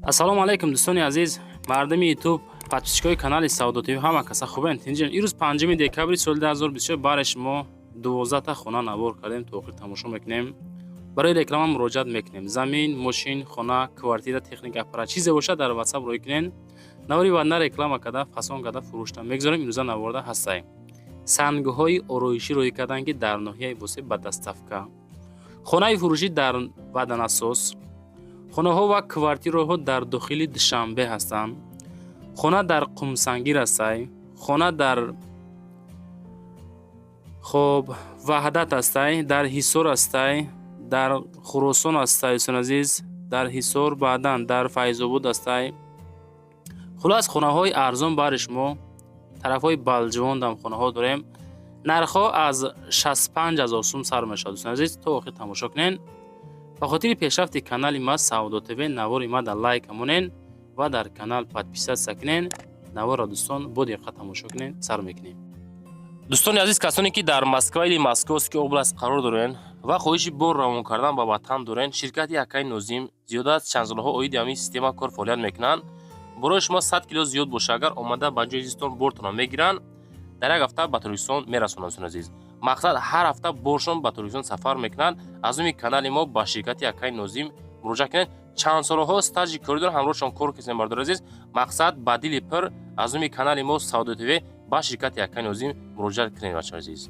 Ассалому алайкум, дӯстони азиз, мардуми Ютуб, подписчикои канали Савдо ТВ, ҳама каса хубен, тинҷен? Ирӯз 5 декабри соли 2024 барои шумо 12та хона навор кардем, то охир тамошо мекунем. Барои реклама муроҷиат мекунем: замин, мошин, хона, квартира, техника, аппарат, чизе бошад, дар Ватсап рӯй кунен. Навори вадна реклама карда, фасон карда, фурӯшта мегузорем. Имрӯза наворда ҳастай сангҳои ороишӣ рӯй карданд, ки дар ноҳияи Восеъ ба доставка, хонаи фурӯшӣ дар Ваданасос, хонаҳо ва квартираҳо дар дохили Душанбе ҳастанд. Хона дар Қумсангир ҳастай, хона дар, хоб, Ваҳдат ҳастай, дар Ҳисор ҳастай, дар Хуросон ҳастай, дӯстони азиз, дар Ҳисор, баъдан дар Файзобод ҳастай. Хулос, хонаҳои арзон бари шумо. Тарафҳои Балҷувондам хонаҳо дорем. Нархҳо аз 65 ҳазор сум сар мешавад. Дӯстони азиз, то охир тамошо кунен. Ба хотири пешрафти канали ма, Савдо ТВ, навори ма дар лайк монен ва дар канал подписаться кунен. Наворро, дӯстон, бо диққат тамошо кунен. Сар мекунем. Дӯстони азиз, касоне ки дар Москва или Московский область қарор дорен ва хоҳиши бор равон кардан ба ватан дорен, ширкати акаи Нозим зиёда аз чанд солҳо оиди ҳамин система кор фаъолият мекунанд. Борои шумо 100 кило зиёд боша, агар омада ба ҷои зистон бортонро мегиранд, дар як ҳафта ба Тоҷикистон мерасонанд. Дӯстони азиз, мақсад, ҳар ҳафта боршон ба Тоҷикистон сафар мекунанд. Аз номи канали мо ба ширкати акаи Нозим муроҷиат кунед. Чанд солҳо стажи корӣ доранд, ҳамроҳшон кор кардем. Бардори азиз, мақсад, ба дили пир аз номи канали мо, Савдо ТВ, ба ширкати акаи Нозим муроҷиат кунед, бачаҳои азиз.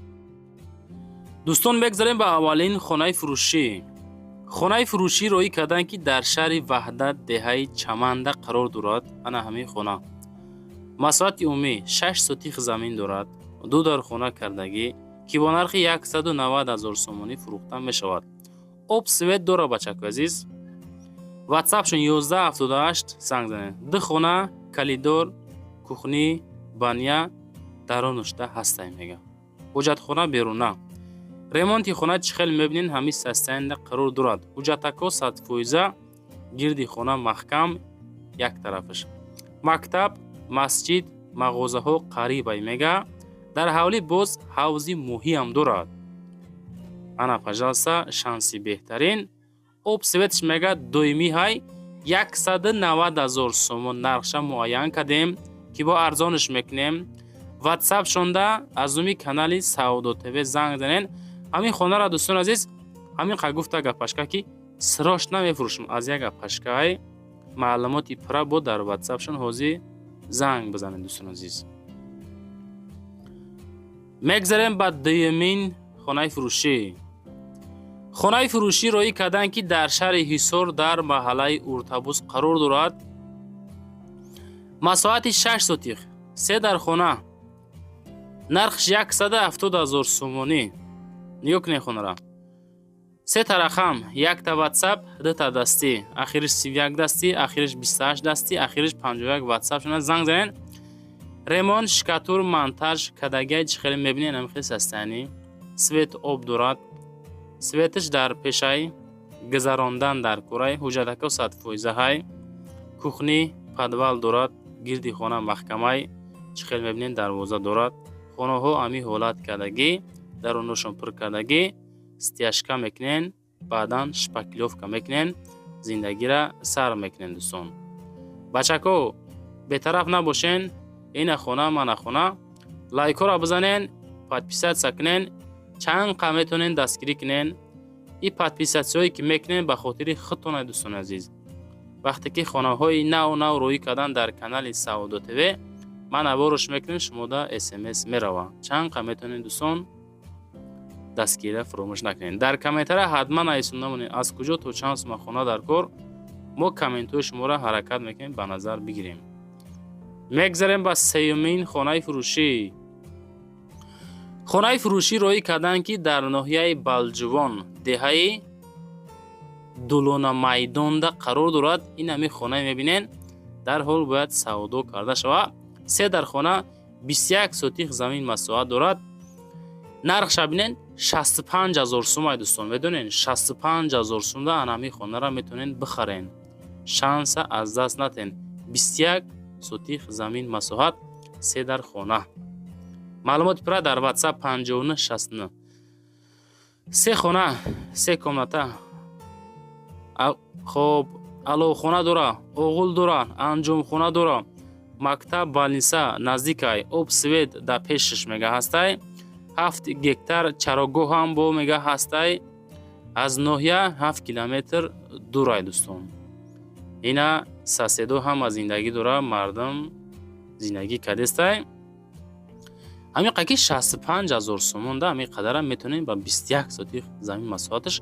Дӯстон, мегзарем ба аввалин хонаи фурӯшӣ. Хонаи фурӯшӣ роӣ карданд, ки дар шаҳри Ваҳдат, деҳаи Чаманда қарор дорад. Ана ҳамин хона масоҳати умумӣ 6 сотих замин дорад, ду дар хона кардагӣ, ки бо нархи 190 ҳазор сомонӣ фурӯхта мешавад. Об, свет дора, бачако азиз. Ватсапшон 1178, занг занед. Ду хона, коридор, кухня, баня даронушта ҳастай, мега, ҳоҷатхона беруна. Ремонти хона, чӣ хел мебинед, ҳамин состояние қарор дорад. Ҳуҷҷатако 100%, гирди хона маҳкам, як тарафаш мактаб, масҷид, мағозаҳо қарибай, мега. Дар ҳавлӣ боз ҳавзи моҳиам дорад. Ана, пожалуйста, шанси беҳтарин. Об, светш, мега, доимӣ ҳай. 190 ҳазор сомон нархша муайян кардем, ки бо арзонш мекунем. Ватсап шонда аз номи канали Савдо ТВ занг занен. Ҳамин хонаро, дӯстони азиз, ҳамин қа гуфта гапашка, ки срочно мефурӯшам, аз як гапашкай. Маълумоти пурра бо дар ватсапшон ҳозир занг бизанед, дӯстони азиз. Мегзарем ба дуюмин хонаи фурӯшӣ. Хонаи фурӯшӣ роӣ карданд, ки дар шаҳри Ҳисор, дар маҳаллаи Уртабуз қарор дорад. Масоҳати 6 сотих, се дар хона, нархш 170 ҳазор сомонӣ. Нигоҳ кунед хонара: се тарахам, якта ватсап, дута дастӣ, ахириш 31 дастӣ, ахириш 28 дастӣ, ахириш 51. Ватсап шуна занг занед. Ремонт, штукатур, монтаж кадагиай. Чӣ хеле мебинед, ҳамин хел состояние. Свет, об дорад, светаш дар пешай, гузарондан дар курай. Ҳуҷҷатако 100%-ҳай. Кухня, подвал дорад, гирди хона маҳкамай. Чӣ хел мебинед, дарвоза дорад. Хонаҳо ҳамин ҳолат кардагӣ, даруношон пур кардагӣ, стяжка мекунен, баъдан шпаклёвка мекунен, зиндагира сар мекунен. Дӯстон, бачако, бетараф набошен. Ина хона, мана хона. Лайкҳоро бизанен, подписаться кунен, чанд қа метавонен дастгирӣ кунен. И подписаться ҳое ки мекунем, ба хотири худтон, дӯстони азиз. Вақте ки хонаҳои нав нав рӯӣ кардан дар канали Савдо ТВ, ман наворош мекунем, шумода СМС мерава. Чанд қа метавонед, дӯстон, дастгирия фуромӯш накунед. Дар комментария ҳатман нависон намонед, аз куҷо то чанд сума хона дар кор. Мо комментҳои шуморо ҳаракат мекунем ба назар бигирем. Мегзарем ба сеюмин хонаи фурӯшӣ. Хонаи фурӯшӣ роӣ карданд, ки дар ноҳияи Балҷувон, деҳаи Дулонамайдонда қарор дорад. Ин ҳамин хонае мебинен, дарҳол бояд савдо карда шавад. Се дар хона, 21 сотих замин масоҳат дорад. Нархша бинен, 65 ҳазор сумай. Дӯстон, медонен, 65 ҳазор сумда ана ҳамин хонаро метавонен бихарен. Шанса аз даст натен. 21 сотих замин масоҳат, се дар хона. Маълумоти пурра дар WhatsApp 59 69. Се хона, се комната. Хоб, Аловхона дора, оғул дора, анҷомхона дора, мактаб, больница наздикай, об, свет дар пешаш мега ҳастай. 7 гектар чарогоҳ ҳам бо мега ҳастай. Аз ноҳия 7 километр дурай, дӯстон. Ина соседо ҳама зиндагӣ дора, мардум зиндагӣ кардестай. Ҳамин қаки 65 000 сомон да, ҳамин қадарам метавонед ба 21 сотих замин масоҳаташ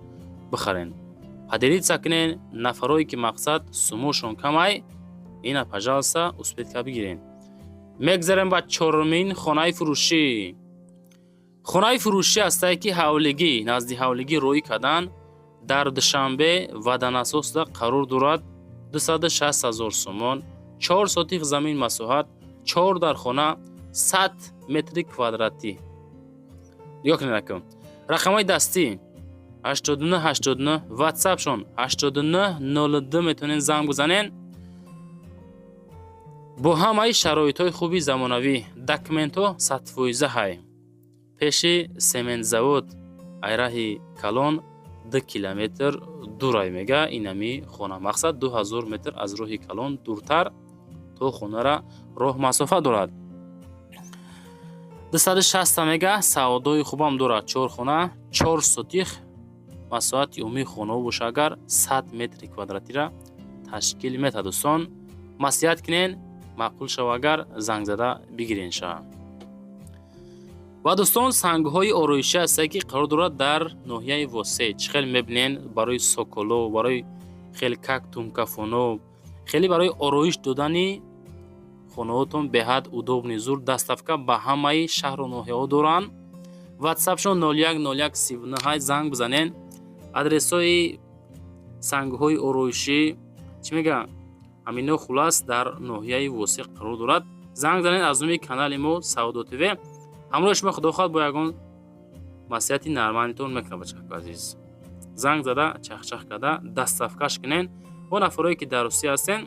бихарен. Поделиться кунен, нафарое ки мақсад сумошон камай, ина, пожалуйста, успеть ка бигирен. Мегзарем ба чорумин хонаи фурӯшӣ. Хонаи фурӯшӣ ҳастае, ки ҳавлигӣ, назди ҳавлигӣ роӣ кардан, дар Душанбе Водонасосда қарор дорад. 260 000 сомон, 4 сотих замин масоҳат, чор дар хона, 100 метри квадратӣ. Нигоҳ кунед, акам, рақамҳои дастӣ 89 89, ватсапшон 89 02, метавонед занг бизанен. Бо ҳамаи шароитҳои хуби замонавӣ, документҳо 100-фоиза ҳай. Пеши сементзавод, айраҳи калон 2 километр дурай мега инами хона. Мақсад, 2000 метр аз роҳи калон дуртар то хонара роҳ масофа дорад. 260 мега, савдои хубам дорад. Чор хона, 4 сотих масоҳати умумии хонаҳо боша, агар 100 метри квадратира ташкил метаҳад. Дӯстон, маслиҳат кунен, маъқул шава агар, занг зада бигирен ша. Ва, дӯстон, сангҳои ороишӣ ҳастае, ки қарор дорад дар ноҳияи Восе. Чӣ хел мебинен, барои соколо, барои хеле кактумкафоно, хеле барои ороиш додани хонаҳотон беҳад удобный, зур. Доставка ба ҳамаи шаҳру ноҳияҳо доранд. Ватсапшон 01 01 39, занг бизанен. Адресҳои сангҳои ороишӣ чӣ мегӯям, ҳамино хулас дар ноҳияи Восе қарор дорад. Занг занед, аз номи канали мо Савдо ТВ ҳамроҳи шумо худо хоҳад бо ягон маслиҳати нарманитон мекунад. Бачаҳо азиз, занг зада, чахчах карда, доставкаш кунен. Бо нафарое ки дар Русия ҳастен,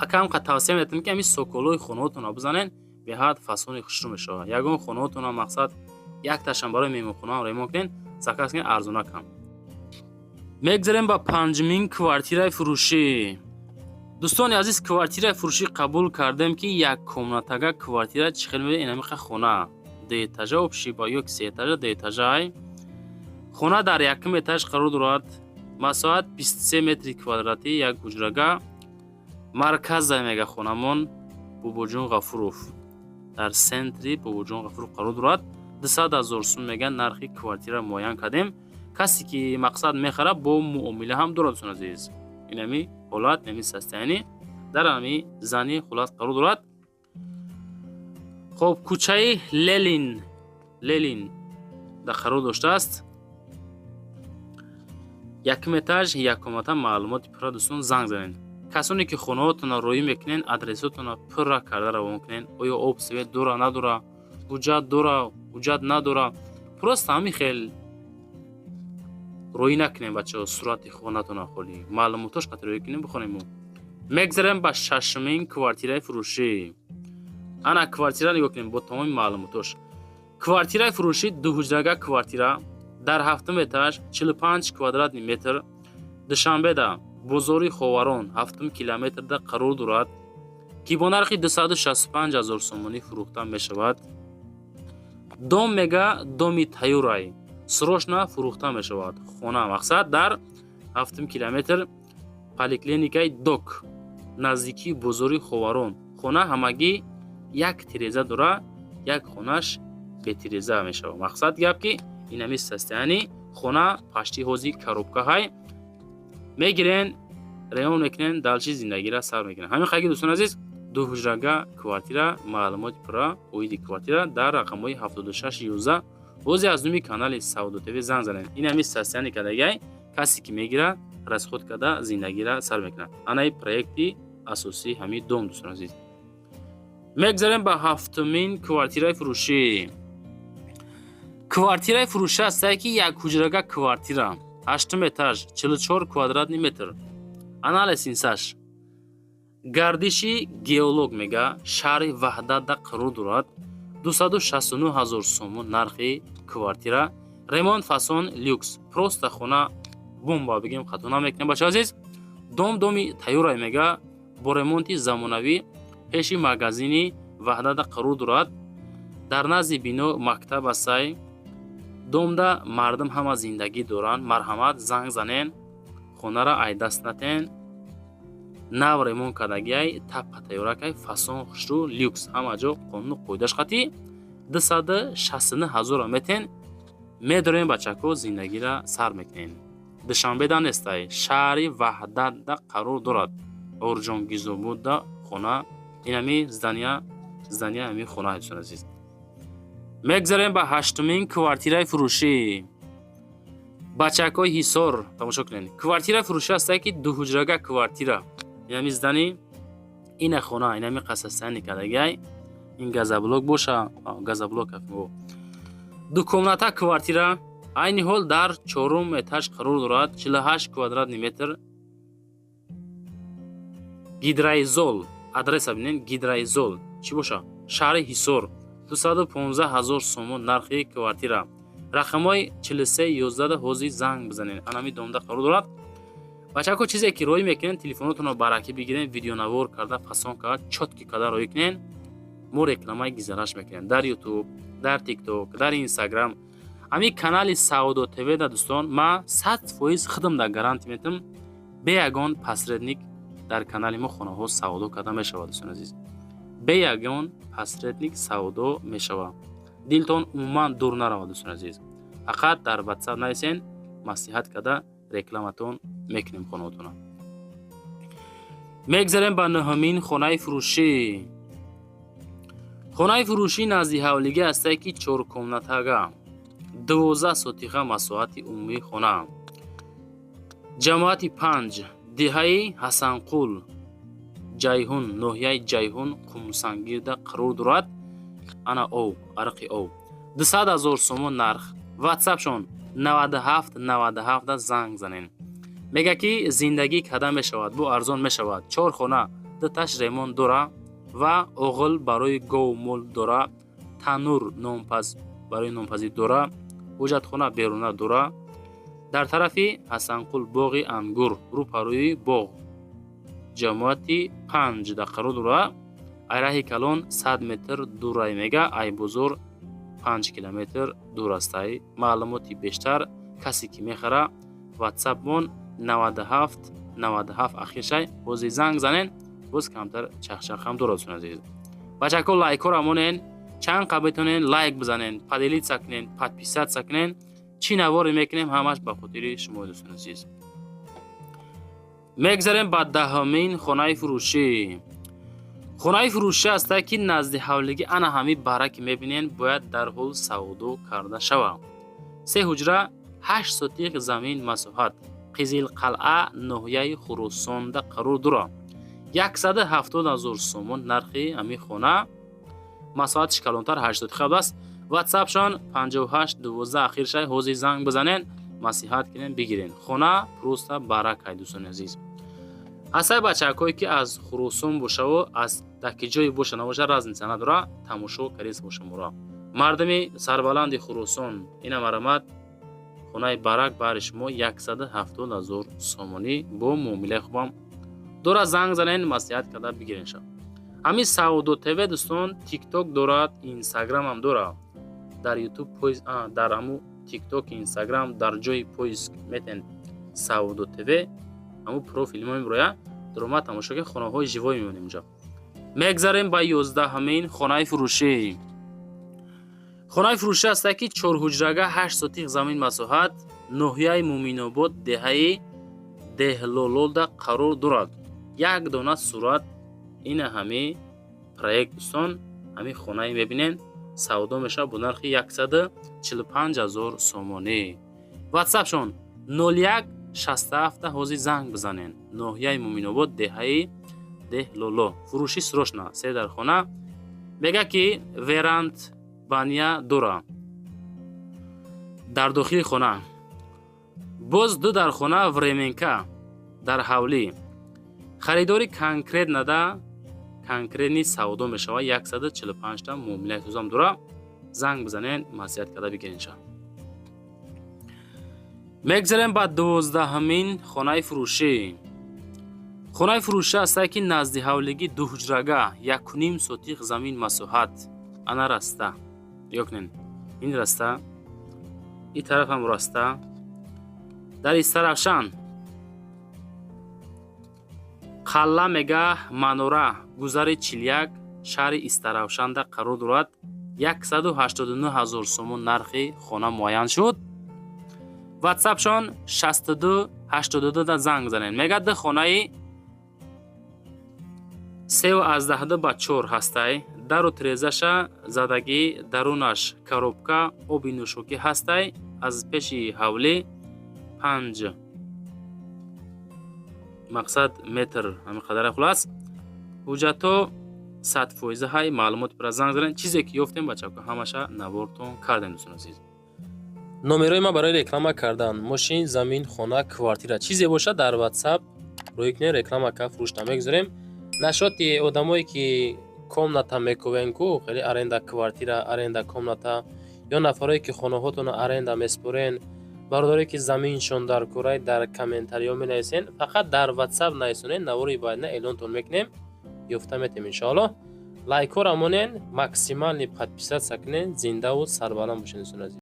акам қа тавсия метавонем, ки ҳамин соколои хонаҳотонро бизанен, беҳад фасони хушрӯ мешавад. Ягон хонаҳотона, мақсад, якташам барои меҳмонхонаам ремонт кунен, заказ кунен, арзонакам. Мегзарем ба панҷумин квартираи фурӯшӣ. Дӯстони азиз, квартираи фурӯшӣ қабул кардем, ки як комнатага квартира. Чӣ хел мебинед, инамиқа хона дуэтажа общий ба ё сеэтажа, дуэтажаай. Хона дар якум этаж қарор дорад, масоҳат 23 метри квадратӣ, як ҳуҷрага. Марказа мега хонамон Бобоҷон Ғафуров, дар центри Бобоҷон Ғафуров қарор дорад. 200 000 сум мега нархи квартира муайян кардем. Касе ки мақсад мехарад, бо муомила ҳам дорад. Дӯстон азиз, инами ҳолат, инами состояние дар ҳами зани хулас қарор дорад. Хоб, кӯчаи Ленин дар қарор доштааст, якум этаж, як комната. Маълумоти пурра, дӯстон, занг занед. Касоне ки хонаҳотонро роӣ мекунед, адресотонро пурра карда равон кунед. Оё об, свет дора, надора, ҳуҷҷат дора, ҳуҷҷат надора, просто ҳамин хел роӣ накунем, бачаҳо. Сурати хонатонро холӣ маълумотош қати роӣ кунем, бихонем. Мегзарем ба шашумин квартираи фурӯшӣ. Ана квартира нигоҳ кунем бо тамоми маълумотош. Квартираи фурӯшӣ, дуҳуҷрага квартира дар ҳафтум этаж, 45 квадратный метр, Душанбеда, бозори Ховарон, ҳафтум километрда қарор дорад, ки бо нархи 265 ҳазор сомонӣ фурӯхта мешавад. Дом мега доми тайёрай, срочно фурӯхта мешавад. Хона, мақсад, дар ҳафтум километр, поликлиникаи Док, наздикии бозори Ховарон. Хона ҳамагӣ як тиреза дора, як хонаш бетиреза мешавад. Мақсад гап, ки инами состояние хона пашти ҳози коробкаҳай. Мегирен, ремонт мекунен, дальше зиндагиро сар мекунен. Ҳамин қайги, дӯстони азиз, ду ҳуҷрага квартира. Маълумоти пурра оиди квартира дар рақамҳои 76 11, бозе аз номи канали Савдо ТВ занг занед. Ин ҳами состояние кардагиай. Касе ки мегирад, расход карда, зиндагиро сар мекунад. Анаи проекти асосии ҳамин дом, дӯстони азиз. Мегзарем ба ҳафтумин квартираи фурӯшӣ. Квартираи фурӯшӣ ҳастае, ки як ҳуҷрага квартира, ҳаштум этаж, 44 квадратный метр. Анализ инсаш Гардиши Геолог мега, шаҳри Ваҳдатда қарор дорад. 269 ҳазор сомон нархи квартира. Ремонт, фасон люкс, просто хона бомба бигем, хато намекунем, бачаҳо азиз. Дом доми тайёрай, мега, бо ремонти замонавӣ, пеши магазини Ваҳдата қарор дорад. Дар назди бино мактаб астай. Домда мардум ҳама зиндагӣ доранд. Марҳамат, занг занен, хонара айдаст натен. Нав ремонт кардагиай, таппа тайёракай, фасон, хушрӯ, люкс, ҳама ҷо қонуну қоидаш қатӣ. 269 ҳазорро метен, медорем, бачако, зиндагира сар мекунем. Душанбеда нестай, шаҳри Ваҳдатда қарор дорад, Орҷонгизободда хона. Инами здания, здания ами хона. Дӯстон азиз, мегзарем ба ҳаштумин квартираи фурӯшӣ. Бачакҳои Ҳисор, тамошо кунед. Квартираи фурӯшӣ ҳастае, ки дуҳуҷрага квартира. Инами здание, ина хона, инами қасастани кардагиай. Ин газоблок боша, газоблок. Дукомната квартира айни ҳол дар чорум этаж қарор дорад, 48 квадратный метр. Гидроизол, адреса бинед, Гидроизол чӣ боша, шаҳри Ҳисор. 215 ҳазор сомон нархи квартира. Рақамҳои 43 11 ҳозир занг бизанед. Анами домда қарор дорад. Бачако, чизе ки роӣ мекунед, телефонотонро баракӣ бигирен, видеонавор карда, фасон карда, чёткий карда роӣ кунед. Мо рекламаи гизараш мекунем дар Ютуб, дар Тикток, дар Инстаграм. Ҳамин канали Савдо ТВ да, дӯстон, ма 100% худам дар гарантия метам, бе ягон посредник дар канали мо хонаҳо савдо карда мешавад. Дӯстони азиз, бе ягон посредник савдо мешавад. Дилтон умуман дур наравад, дӯстони азиз. Фақат дар Ватсап нависен, маслиҳат карда, рекламатон мекунем хонаотона. Мегзарем ба нӯҳумин хонаи фурӯшӣ. Хонаи фурӯшӣ назди ҳавлигӣ ҳастае, ки чоркомнатага, 12 сотиха масоҳати умумии хона. Ҷамоати панҷ, деҳаи Ҳасанқул, Ҷайҳун, ноҳияи Ҷайҳун, Қумсангирда қарор дорад. Ана ов, арқи ов. 200 ҳазор сомон нарх. Ватсапшон 97 97 занг занен. Мега, ки зиндагӣ карда мешавад, бу арзон мешавад. Чор хона, дуташ ремонт дора ва оғил барои гову мол дора, танур, нонпаз, барои нонпазӣ дора, ҳоҷатхона беруна дора. Дар тарафи Ҳасанқул, боғи ангур, рӯпарӯи боғ, ҷамоати панҷ да қарор дора. Айраҳи калон 100 метр дурай, мега, ай бозор 5 километр дур астай. Маълумоти бештар, касе ки мехара, ватсапмон 97 97 ахиршай, бози занг занен. Боз камтар чахчахам дорад. Дӯстони азиз, бачако, лайкҳоро монен, чанд қа метавонен лайк бизанен, поделиться кунен, подписаться кунен. Чӣ наворе мекунем, ҳамаш ба хотири шумо, дӯстони азиз. Мегзарем ба даҳумин хонаи фурӯшӣ. Хонаи фурӯшӣ ҳаста, ки назди ҳавлигӣ. Ана ҳамин бара, ки мебинен, бояд дарҳол савдо карда шавад. Се ҳуҷра, 8 сотиқ замин масоҳат. Қизилқалъа, ноҳияи Хуросонда қарор дорад. 170 ҳазор сомон нархи ҳамин хона. Масоҳатиш калонтар, 8 сотиқ аст. Ватсапшон 58 12 ахиршай, ҳозир занг бизанен, маслиҳат кунен, бигирен. Хона просто баракай, дӯстони азиз. Ҳастаи бачакҳое, ки аз Хуросон бошаву аз даки ҷое боша набоша, разница надора, тамошо кардес боша моро. Мардуми сарбаланди Хуросон, ина марамат, хонаи барак баҳри шумо 170 ҳазор сомонӣ, бо муомилаи хубам дора. Занг занен, маслиҳат карда бигирен ша. Ҳамин Савдо ТВ, дӯстон, Тикток дорад, Инстаграмам дорад. Дар Ютуб, дар ҳаму Тикток, Инстаграм дар ҷои поиск метен Савдо ТВ, ҳаму профили мо мебироя. Дуромад, тамошо ки хонаҳои живой мебинем инҷо. Мегзарем ба 11-ҳамин хонаи фурӯшӣ. Хонаи фурӯшӣ ҳаста, ки чорҳуҷрага, 8 сотиқ замин масоҳат, ноҳияи Муминобод, деҳаи Деҳлолода қарор дорад. Як дона сурат, ина ҳами проект, дӯстон. Ҳамин хонае мебинен, савдо мешавад бо нархи 145 ҳазор сомонӣ. Ватсапшон 01 67, ҳозир занг бизанен. Ноҳияи Муминобод, деҳаи Деҳлоло. Фурӯши срочно. Се дар хона, мега, ки веранда, баня дора. Дар дохили хона боз ду дар хона, временка дар ҳавлӣ. Харидори конкрет нада, конкретный савдо мешавад. 145 та муомилаи тузам дора. Занг бизанен, маслиҳат карда бигиренша. Мегзарем ба 12-ҳамин хонаи фурӯшӣ. Хонаи фурӯша ҳастае, ки назди ҳавлигӣ, дуҳуҷрага, 1,5 сотих замин масоҳат. Ана раста, нигоҳ кунед, ин раста, ин тарафам раста. Дар Истаравшан, қалла мега Манора, гузари 41, шаҳри Истаравшанда қарор дорад. 189 ҳазор сомон нархи хона муайян шуд. Ватсапшон 62 82 да занг занед. Мега, ду хонаи 3,2 ба 4 ҳастай, дару тирезаша задагӣ, дарунаш коробка, оби нӯшокӣ ҳастай. Аз пеши ҳавлӣ 5 мақсад метр, ҳамин қадара. Хулас, ҳуҷҷатҳо 100% ҳай. Маълумоти пура занг занед. Чизе ки ёфтем, бачако, ҳамаша навортон кардем, дӯстони азиз. Номерои ман барои реклама кардан мошин, замин, хона, квартира, чизе бошад, дар Ватсап рӯй кунед, реклама кард, фурӯшта мегузорем. Нашоти одамое ки комната мекувен ку, хеле аренда квартира, аренда комната, ё нафарое ки хонаҳотонро аренда меспорен, бародарое ки заминшон дар курай, дар комментариҳо менависен. Фақат дар Ватсап нависонед, навори баъдина эълонтон мекунем, ёфта метем, иншоаллоҳ. Лайкҳоро монен, максимальный подписаться кунен. Зиндаву сарбаланд бошед, дӯстони азиз.